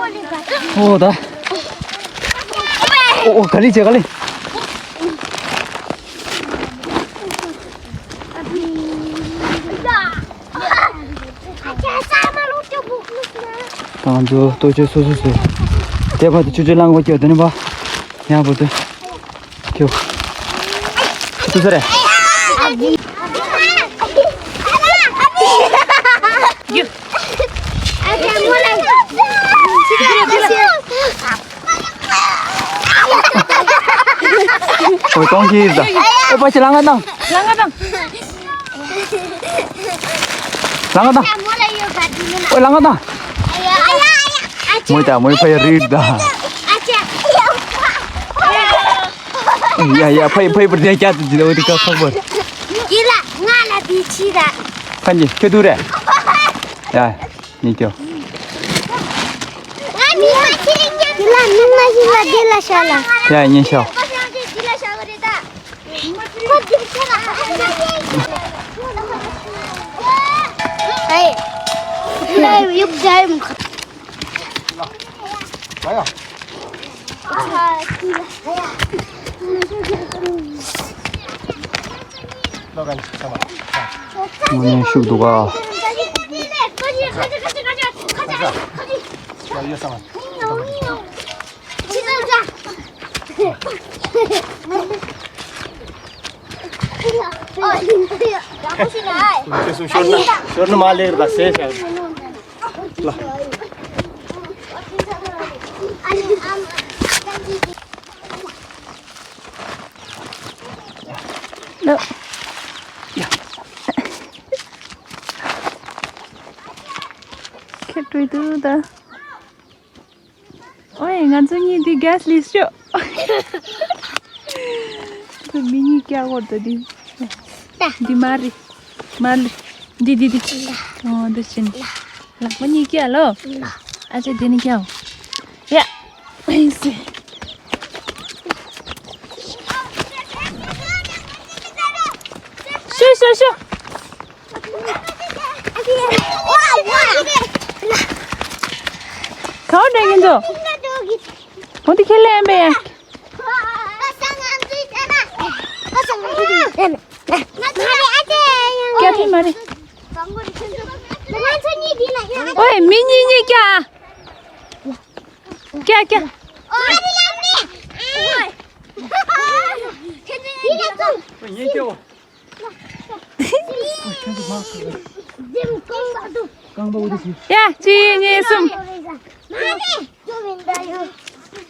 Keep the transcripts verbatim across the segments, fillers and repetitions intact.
ཨོ་ད། ཨོ་ཨོ་ག་ལེ་བྱེད་ག་ལེ། ད་ང་ཚོ་ལྟོ་ཆས་སོ་སོ་སོ། དེ་བར་དུ་ཆུ་ཆུ་ལང་གོ་ཀྱོ་དེ་ནི་བ། ཡང་བོ་དུ། ཁྱོད། སུ་ཟེར་རེད། ཨོ་གཏོང་གི་ཡིན་ད། ཨོ་པ་ཆེ་ལང་ང་དང་། ལང་ང་དང་། ལང་ང་དང་། ཨོ་ལང་ང་དང་། མོ་ད་མོ་ཕ་ཡ་རིད་ད། ཡ་ཡ་ཕ་ཡ་ཕ་ཡ་པར་དེ་ཀྱ་ཏུ་ཇི་ད་འོ་དེ་ཀ་ཁག་པར། ཡི་ལ་ང་ལ་དེ་ཆི་ད། ཁ་ཉི་ཁྱོད་དུ་རེད། ཡ་ཉི་ཀྱོ། ང་མི་མ་ཆི་རིང་ཉན། ཡི་ལ་མི་མ་ཤི་ལ་དེ་ལ་ཤ་ལ། ཡ་ཉན་ཤོག། དངོས་གནས་ཤུགས་འདུག་ག། ཤོར་ན་མ་ལེགས་ལ་ཟས་བྱ། ལ། ལོ། ཁྱེད་བྲོས་འདུག་ད། ཨོའི་ང་ཚོ་གཉིས་འདི་གྷེ་སི་ལིས་ཤོག། ཁོ་མི་གཉིས་ཀྱག་འོར་ད་འདི། འདི་མ་རེད། མ་རེད། འདི་འདི་འདི། ཨོ་འདི་ཕྱིན། ལག་པ་གཉིས་ཀྱག་ལོ། ཨ་ཅེ་འདི་ནི་ཀྱག་ཡ། ཨེ་སི། ཤོ་ཤོ་ཤོ། ག་བ་འདྲ་གིན་ཚོ། བོ་འདི་ཁྱེར་ལེན་པས་ཡ། ཀྱ་ཕི་མ་རེད། ཨོའི་མི་གཉིས་གཉིས་ཀྱག་ཀྱག་ཀྱག་ཡ་གཅིག་གཉིས་གསུམ།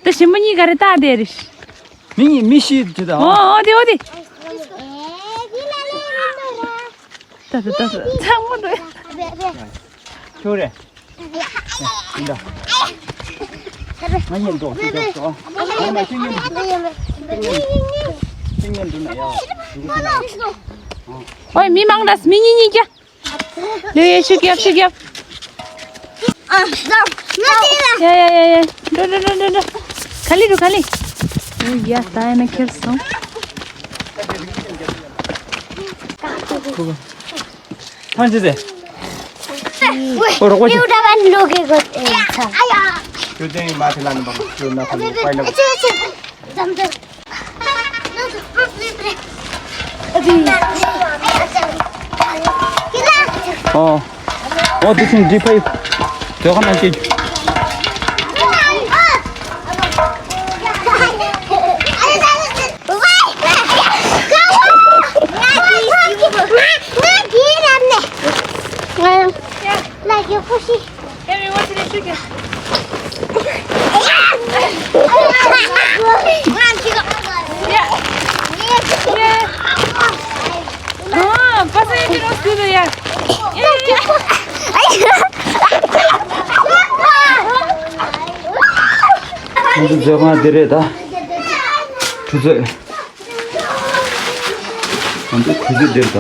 ད་ཞིམ་པོ་གཉིས་ག་རེ་བཏགས་བསྡད་རེད། མི་གཉིས་མི་ཤི་ཅི་ད། ཨོ་ཨོ་དེ་ཨོ་དེ། ད་ད་ད་ད་ཚང་མ་འགྲོ། ཁྱོད་རེད། ཡིན་ད། ང་ཉན་འགྲོ་ཤི་རྒྱབ་སོ། ང་མ་ཤི་ཉན། ཤི་ཉན་འདུག་ན་ཡ། ཨོའི་མི་མང་འདྲ་མི་གཉིས་གཉིས་ཀྱག་ལེ་ཤུགས་རྒྱབ་ཤུགས་རྒྱབ། ཨ་ང་དེ་ལ། ཡ་ཡ་ཡ་ཡ། འགྲོ་འགྲོ་འགྲོ་འགྲོ་འགྲོ། ག་ལི་འགྲོ་ག་ལི། ཨོ་ཡ་ད་ཡ་ན་ཁྱེར་སོང་། ཐང་ཅི་ཟེ། ཨོ་རོགས་པ་ཅི། ལེའུ་འདྲ་བན་ལོ་གེ་གོ་ཨེ་ཚ། ཁྱོད་ཏན་མ་ཐི་ལ་ནི་བ་ཁྱོད་ན་ཁོ་ནི་པའི་ལ། ཨ་ཅེ་ཨ་ཅེ། ཙམ་ཙམ། ཨོ། ཨོ་དེ་ཚིན་འདི་ཕའི། དོ་ཁ་ན་སྐྱེ་རྒྱུ། ང་ཚོ་མཛོད་ཁང་འདི་རེད་ད། ཆུ་ཚོད། ང་ཚོ་ཆུ་ཚོད་འདིར་ད།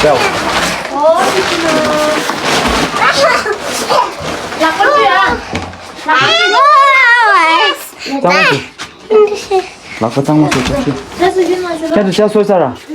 ལག་པ་ཆུ། ལག་པ་ཆུ། ལག་པ་གཙང་མ་བཟོ་ཆོག་ཤི། ཁྱེད་ཚོ་ཤ་གསོལ་ཚར་ར།